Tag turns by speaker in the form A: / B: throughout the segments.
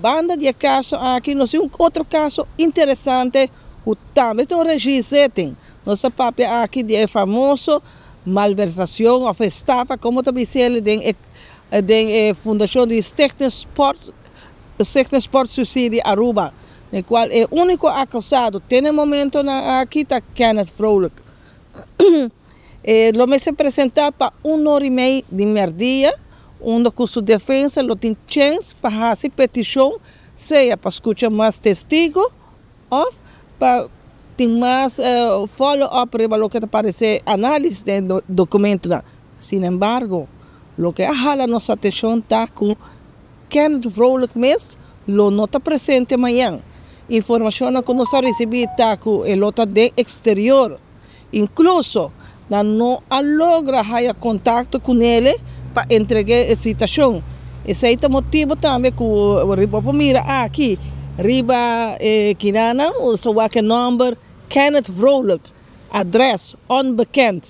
A: Banda di e kaso aki nos tin un otro kaso interesante ku tambe ta un regiezitting. Nos ta papia aki di e famoso malversacion of estafa como ta bisa el den e den e fundacion di Stichting Sport Stichting Sport Subsidie Aruba den cual e unico acusado te na e momentonan aki ta Kenneth Vrolijk. E lo mester presenta pa un ora y mei di merdia unda cu su defensa lo tin chens pa haci peticion sea pa scucha mas testigo Of pa tin mas follow up riba loke ta parece análisis den e documentonan. Sin embargo, loke a hala nos atencion ta cu Kenneth Vrolijk mes lo no ta presente mañan. Informacionnan cu nos a ricibi ta cu e lo ta den exterior. Incluso nan no a logra haya contacto cu nele pa entreg'é e citacion. Esey ta motibo tambe cu bo por mira aki riba e kinanan ta wak e nomber Kenneth Vrolijk, adres onbekend.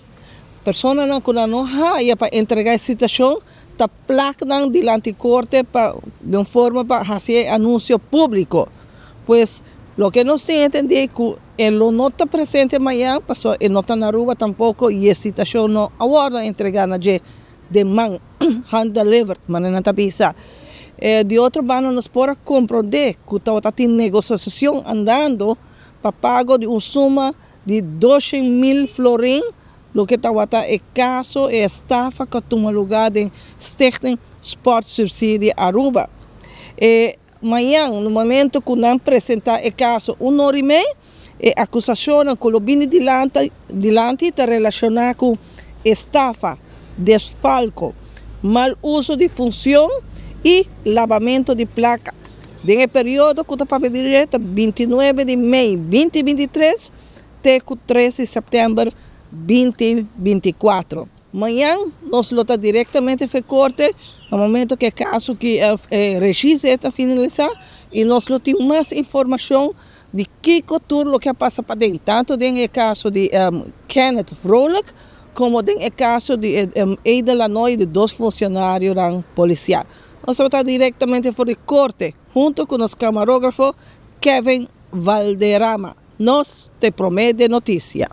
A: Personanan cu nan no haya pa entrega e citacion ta plak nan dilanti corte pa di un forma pa haci e anuncio publico. Pues loke nos tin entendi cu E lo no ta presente mañan pasobra e no ta na Aruba tampoco y e citacion no a wordo entrega na dje den man, hand delivered, manera nan ta bisa. Di otro banda nos por a compronde cu tabata tin negociacion andando pa pago di un suma di 200,000 florin, loke tabata e caso, e estafa cu a tuma lugar den Stichting Sport Subsidie Aruba. E Mañan, no momento cu nan presenta e caso un ora y mei, e acusacionnan cu lo bini dilanti ta relaciona cu estafa, desfalco, mal uso di funcion y labamento di placa. Den e periodo cu ta papia di dje ta 29 di mei 2023 te cu 3 di september 2024. Mañan nos lo ta directamente fe corte na momento cu e caso ki e regie ta finalisa y nos lo tin mas informacion di kico tur loke a pasa paden, tanto den e caso di Kenneth Vrolijk como den e caso di Edel Lanoy di dos funcionarionan policial. Nos tabata directamente for di corte hunto cu nos camarografo Kevin Valderrama. Nos t'e prome den noticia.